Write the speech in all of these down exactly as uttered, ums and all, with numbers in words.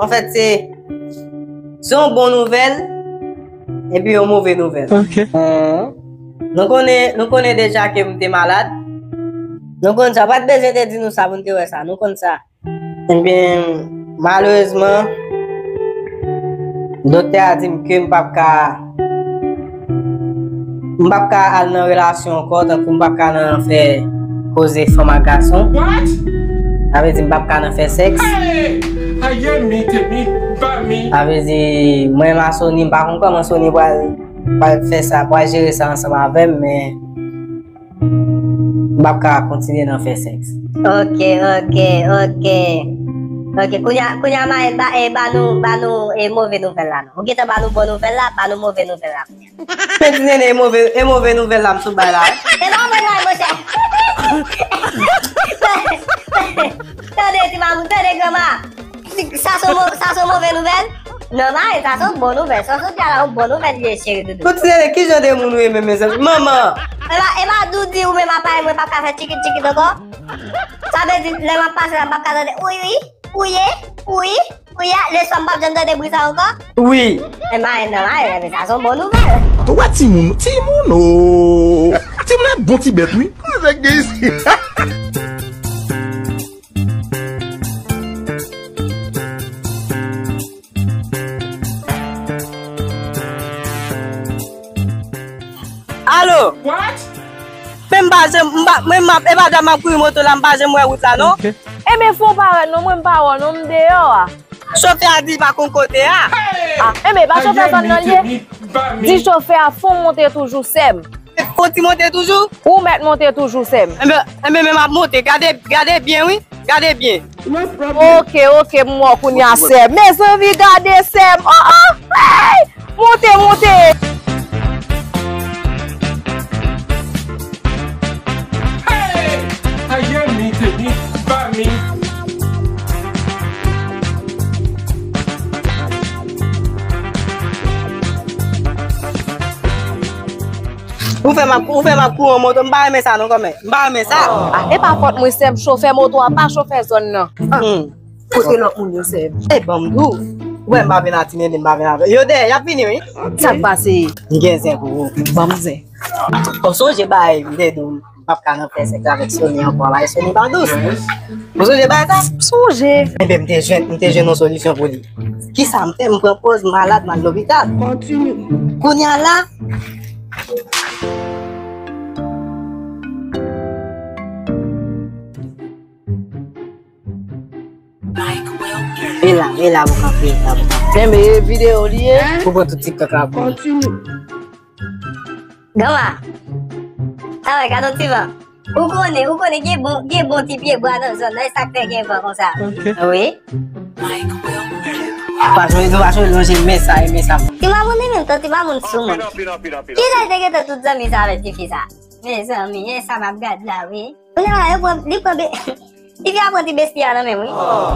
Anfèt, se, se yon bon nouvèl epi yon move nouvèl. Ok. Nou konnen, nou konnen deja ke m te malad. Nou konn sa, pa t bezwen te di nou sa pou n te wè sa. Nou konn sa. Ebyen, malerezman, doktè a di m ke m p ap ka, m p ap ka al nan relasyon ankò, tankou m p ap ka nan fè koze fanm ak gason. Sa vle di m p ap ka nan fè sèks. Sa vle di, mwen m a Sony, m pa konn kòman Sony pral, pral fè sa, pral jere sa ansanm avè m, men m p ap ka kontinye nan fè sèks. Ok, ok, ok. Ok, kounye a, kounye a, Mayen, ba, e, ba nou, ba nou, e, move nouvèl la, non. Ou gentan ba nou bon nouvèl la, ba nou move nouvèl la kounye a. Men ti nene, e move, e move nouvèl la m sot bay la, wi. E pa mwen, non, monchè. Tande, ti mamoun, tande, granma. Sa se yon mo-, sa se yon move nouvèl? Non, Mayen, sa se yon bon nouvèl. Sa w sot di a la, yon bon nouvèl li ye, cheri doudou. Bon, ti nene, ki jan de moun ou ye menm, mezanmi? Manman! E pa, e pa Doudi ou menm apa mwen p ap ka fè tchikit tchikit ankò? Sa vle di, lè m ap pase la, m p ap ka tande, wi, wi, wi, wi, wi, a, leswa m p ap janm tande bri sa ankò? Wi. E Mayen, non, Mayen, sa se yon bon nouvèl. Ou wè timoun, timoun, o! Timoun ap bon ti bèt, wi. Kòman sa k gen isit? Alo? What? Men m pa janm, m pa, mwen m ap, e pa dam m ap kouri moto la, m pa janm wè wout la, non. Ok. Enben, fon parèt non, mwen m pa wè w non, m deyò a. Chofè a di li pa konn kote a. Ah, enben, e pa chofè zòn nan li ye. Di chofè a fon monte toujou, sè m. Fon ti monte toujou? Ou mèt monte toujou, sè m. Enben, enben, men m ap monte. Gade, gade byen, wi. Gade byen. Ok, ok, m wè w kounye a, sè m. Mezanmi, gade, sè m. Oh, oh, hey! Monte, monte! Hey! Aye mi teni ba mi. Ou fè m ap, ou fè m ap kouri an moto, m pa renmen sa non, kòmè. M pa renmen sa. Ah, e pa fòt mwen, sè m, chofè moto a pa chofè zòn nan. Hmm. Kote lòt moun yo, sè m? E ban m di w. Ou wè m pa vin a ti nene, m pa vin avè yo. Yo dèyè, y ap vini, wi. Sa k pase? M gen zen pou ou. Ban m zen. Ou sonje bagay m te di w m p ap ka nan fè sèks avèk Sony ankò la, e Sony pa dous. Ou sonje bagay sa? M sonje. Enben, m te jwenn, m te jwenn yon solisyon pou li. Kisa m fè? M pran pòz malad, m al lopital. Kounye a la, e la, e la pou kanpe, e la pou kanpe. Enben, e videyo li ye. Ou pran tout TikTok la pou mwen. Granma, sa wè, gade yon ti van. Ou konnen, ou konnen gen bon, gen bon ti pye bwa nan zòn nan, e sa k fè gen van konsa. Ok. Wi. Pa jwe, nou pa jwe lonje men sa, e men sa. Ti mamoun li menm, tan ti mamoun sou moun. Kilè l te gentan tout zanmi sa avèk tifi sa? Mezanmi, e sa m ap gad la, wi. Kounye a la, yo pran, li pran be-, li vin ap pran ti besti a nan men m, wi.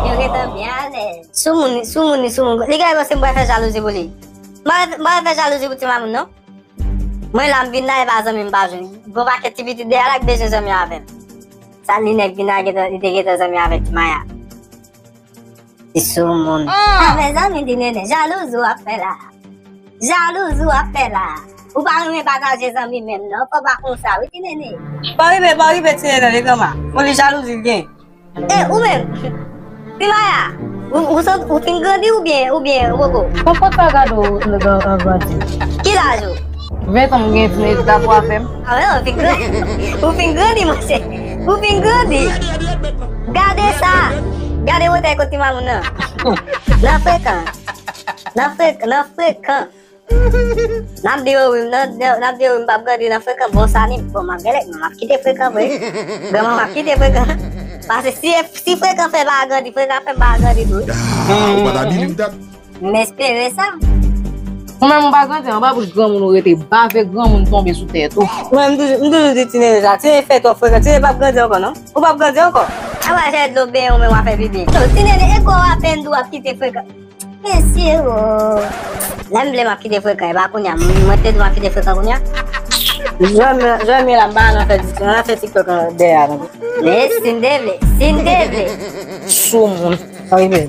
Yo gentan byen alèz. Sou moun, sou moun, li sou moun. Li genlè panse m pral fè jalouzi pou li. M pa, m pa fè jalouzi pou ti mamoun, non. Mwen la, m vin la, e pa zanmi m pa jwenn. Gon pakèt ti pitit dèyè la k bezwen zanmi avè m. Sa li nèk vin la, gentan, li te gentan zanmi avèk ti Maya. Li sou moun. Ah, mezanmi, ti nene, jalouzi w ap fè la. Jalouzi w ap fè la. Ou pa renmen pataje zanmi menm, non. Fò w pa konsa, wi, ti nene. Pa rive, pa rive, ti nene, li granma. Fò li jalouzi l gen. E, ou menm, ti Maya, ou, ou, sot, ou fin grandi oubyen, oubyen ou poko? Konpòt pa gade w, nèg an, an grandi. Ki laj ou? Ven tan m gen, men ta pou afè m. Ah, men ou fin grandi. Ou fin grandi, monchè. Ou fin grandi. Gade sa. Gade wotè kot ti mamoun nan. Nan frekan. Nan frek-, nan frekan. N ap di yo wi, n ap, n ap di yo wi, m p ap grandi nan frekan, bon sa ni, bon, m ap genlè, m ap kite frekan vre. Granma, m ap kite frekan. Paske si, si frekan fè pa grandi, frekan fè m pa grandi tou. Ah, ou pa ta bini m tèt. M espere sa. Ou menm ou pa grandi, anba bouch granmoun ou rete, bave granmoun tonbe sou tèt ou. Mwen, m toujou, m toujou di ti nene sa, ti nene fè twòp frekan, ti nene p ap grandi ankò non. Ou p ap grandi ankò. Apa jè dlo benyen ou menm w ap fè pipi. Ti nene, e kò w apèn tou w ap kite frekan. Mesye, o. Lè m vle m ap kite frekan, e pa kounye a. Mwen te di m ap kite frekan kounye a. Jòm, jòm la, m pa nan fè TikTok, nan fè TikTok dèyè a, non. Men si n te vle, si n te vle. Sou moun. Sa rive.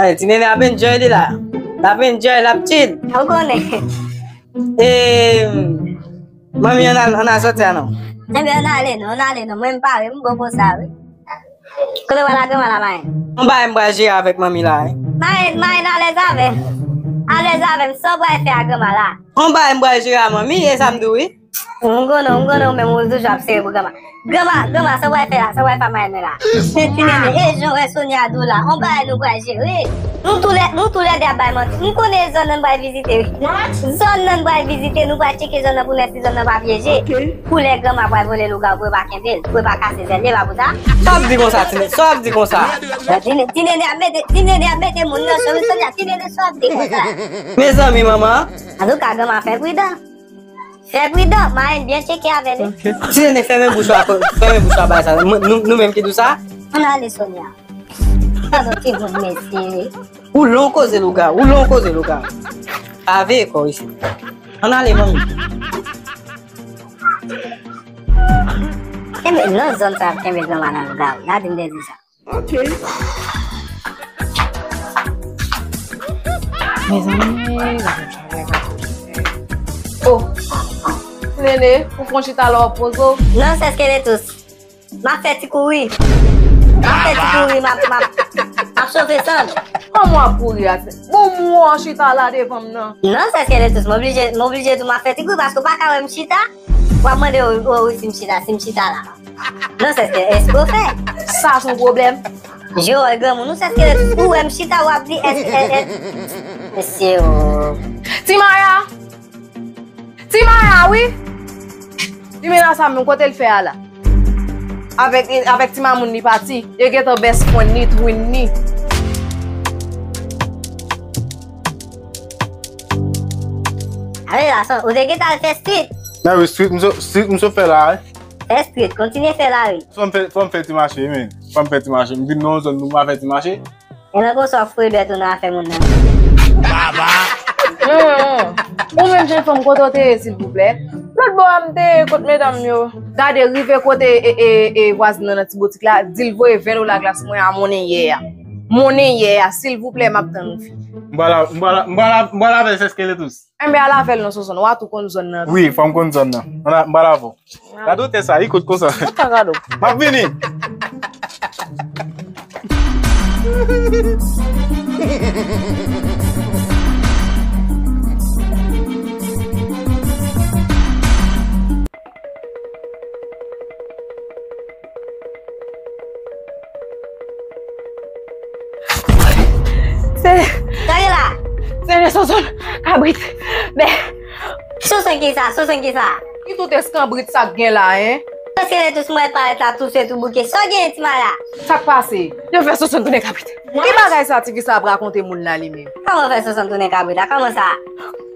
Ale, ti nene ap enjoy li la. L ap enjoy, l ap chill. Ou konnen. E, manmi, ann al, ann al sòti a non. Enben, ann ale non, ann ale non. Mwen, m pare, m bon konsa, wi. Kote w pral a granma la, Mayen? Yon bagay m pral jere avèk manmi la, wi. Mayen, Mayen alèz avè m. Alèz avè m. Sa w pral fè a granma la? Yon bagay m pral jere a manmi, e sa m di w, wi. M konnen, m konnen ou menm ou toujou ap sere pou granma. Granma, granma, sa w pral fè la? Sa w pral fè a Mayen la? Men ti nene, e jan w wè Sonia di w la, yon bagay nou pral jere. Nou toulè, nou toulède ap bay manti. M konnen zòn nan n pral vizite, wi. Zòn nan n pral vizite, nou pral tcheke zòn nan pou n wè si zòn nan pa pyeje. Pou lè granma pral vole lougawou pou yo pa kenbe l, pou yo pa kase zèl li, e pa pou sa? Sa w ap di konsa, ti nene? Sa w ap di konsa? Ti nene, ti nene ap mete, ti nene ap mete moun nan cho, wi, Sonia, ti nene, sa w ap di konsa? Mezanmi, manman. Antouka, granma, fè pridan. Fè pridan, Mayen byen tcheke avè li. Ti nene, fèmen bouch ou a, fèmen bouch ou a, bay sa. Nou, nou, nou menm ki di w sa? Ann ale, Sonia. Gade yon timoun, mesye. Ou lon koze lougawou, ou lon koze lougawou. Ave kò w isit. Ann ale, manmi. Kenbe nan zòn sa, kenbe granma nan lougawou. Gade m te di sa. Ok. Mezanmi, gade yon chalè, gade yon chalè. Oh, nene, ou fon chita la w ap poze w? Non, sè Skeletous. M ap fè ti kouri. M ap fè ti kouri, m ap, m ap, m ap chofe sann. Kòman w ap kouri a? Bon, mwen chita la devan m nan. Non, sè Skeletous, m oblije, m oblije tou m ap fè ti kouri paske w pa ka wè m chita. W ap mande w, w, w, si m chita, si m chita la. Non, sè Skeletous, èske w fè? Sa se yon pwoblèm. Jewòl granmoun, ou sè Skeletous, ou wè m chita, w ap di, èske, èske, èske, mesye, o. Ti Maya! Ti Maya, wi! Limena sa menm, kote l fè a la? Avèk, avèk ti mamoun li pati, yo gentan best friend ni twin ni. Ale la, son, ou te gentan al fè street? Nan wi, street, m sot, street, m sot fè la, wi. Fè street, kontinye fè la, wi. Fò m fè, fò m fè ti mache, wi, men. Fò m fè ti mache. M vin nan yon zòn pou m pa fè ti mache. E nan konsa w ap foure dwèt ou nan afè moun nan. Baba! Hum, hum. Ou menm jenn fanm, kote w te ye, silvouplè? Lòt bò a, m te ye kot medam yo. Gade, rive kote e, e, e, vwazin nan nan ti boutik la, di l voye ven dola glas mwen a monnen yè a. Monnen yè a, silvouplè, m ap tann ou fi. M pral, m pral, m pral, m pral avè l, sè Skeletous. Enben, al avè l non, Sonsonn, w a tou konn zòn nan. Wi, fò m konn zòn nan. Ann a, m pral avè w. Gade otè sa, li kout konsa. Ou pa gade w. M ap vini. Se... Sa gen la? Se de Sonsonn, kabrit, bè. Sonsonn ki sa? Sonsonn ki sa? Ki tout eskanbrit sa k gen la, en? Sè Skeletous, m wè l parèt la tou swet, tou bouke. Sa w gen, ti Maya? Sa k pase? Yo fè Sonsonn tounen kabrit. Ki bagay sa tifi sa ap rakonte moun la, li menm? Kòman fè Sonsonn tounen kabrit la? Kòman sa?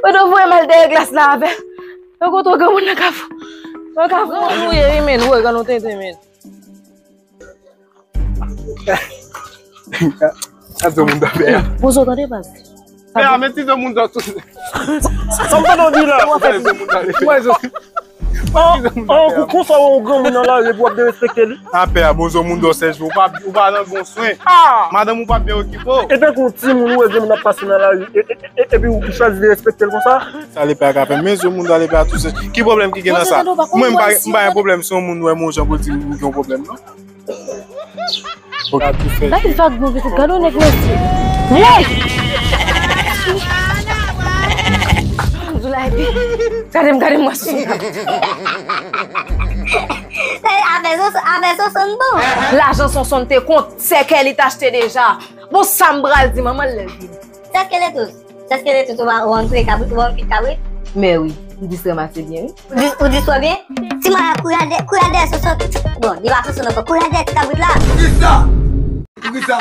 Yo voye m al dèyè glas la avè l. Yo kote granmoun nan kafou. Nan kafou. Granmoun ou ye, wi, men. Ou wè granmoun tenten, men. Gad sa moun ta fè a. Poze w tande, baz. Pè a, men ti zo moun ta sou. Sa m pandan di la. Ti zo moun ta le. An, an, kou konsa w wè yon granmoun nan lari epi w ap derespekte li. A pè a, bon zo moun dò sèj, ou pa, ou pa nan bon swen. Madanm ou pa byen okipe w. E tankou yon timoun ou wè granmoun ap pase nan lari, e, e, e, epi w chwazi derespekte l konsa. Sa lepè a ka fè, men zo moun ta lepè a tou sèch. Ki pwoblèm ki gen nan sa? Mwen, m pa, m pa gen pwoblèm si yon moun wè m yon jan pou l di m gen yon pwoblèm, non. Bay vag non, pitit, gade yon nèg mesye. Hey! Gade m, gade m, wè sou. Afè Sonsonn, afè Sonsonn bon. Lajan Sonsonn te kont, sèkèy li t achte deja. Bon, sa m pral di manman l lè l vini. Sè Skeletous. Sè Skeletous, ou pa, ou konn touye kabrit, ou konn kuit kabrit? Men wi, m dis ranmase byen, wi. Ou dis, ou dis twò byen? Ti Maya, kouri al dèyè, kouri al dèyè Sonsonn. Bon, li pa Sonsonn ankò, kouri al dèyè ti kabrit la. Poukisa? Poukisa?